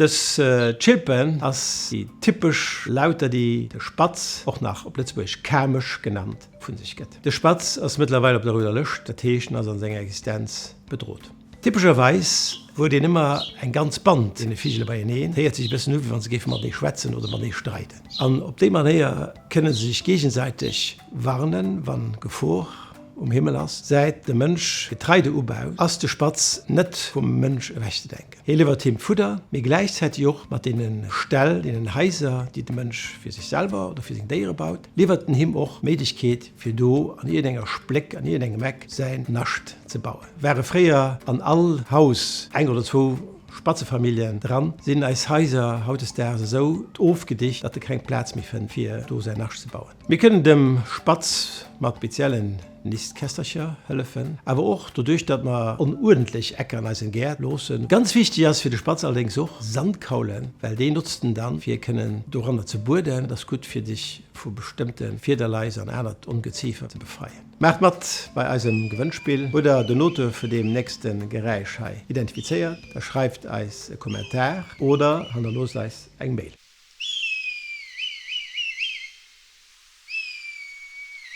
Dës Chilpen ass déi typesch Lauter, déi de Spatz, och nach op Lëtzebuergesch Kamésch genannt, vu sech gëtt. De Spatz ass mëttlerweil op der rouder Lëscht, dat heescht en ass an senger Existenz bedrot. Typescherweis huet een ëmmer eng ganz Band deene Vigele beieneen. Et héiert sech e bëssen u wéi wann se géife matenee schwätzen oder matenee streiden. An op déi Manéier kënne se sech géigesäiteg warnen, wann Gefor um Himmel ass. Säit de Mënsch Getreide ubaut, ass de Spatz net vum Mënsch ewechzedenken. Hie liwwert him Fudder, mee gläichzäiteg och mat deene Ställ, deenen Haiser, déi de Mënsch fir sech selwer oder fir seng Déiere baut, liwwert en him och d'Méiglechkeet, fir do an iergendenger Spléck, an iergendengem Eck säin Nascht ze bauen. Ware fréier an all Haus eng oder zwou Spatzefamilljen dran, sinn eis Haiser hautdesdaags esou ofgedicht, datt e keng Plaz méi fënnt, fir do säin Nascht ze bauen. Mir kënnen dem Spatz mat speziellen Nistkästercher hëllefen, awer och doduerch, datt mer onuerdentlech Ecker an eisen Gäert loossen. Ganz wichteg ass fir de Spatz allerdéngs och Sandkaulen, well déi notzt en dann, fir kënnen doranner ze bueden. Dat ass gutt, fir sech vu bestëmmte Fiederlais an anert Ongeziefer ze befreien. Maacht mat bei eisem Gewënnspill! Hutt der den Auteur vu deem nächste Geräisch hei identifizéiert? Da schreift eis e Kommentar oder hannerloosst eis eng Mail.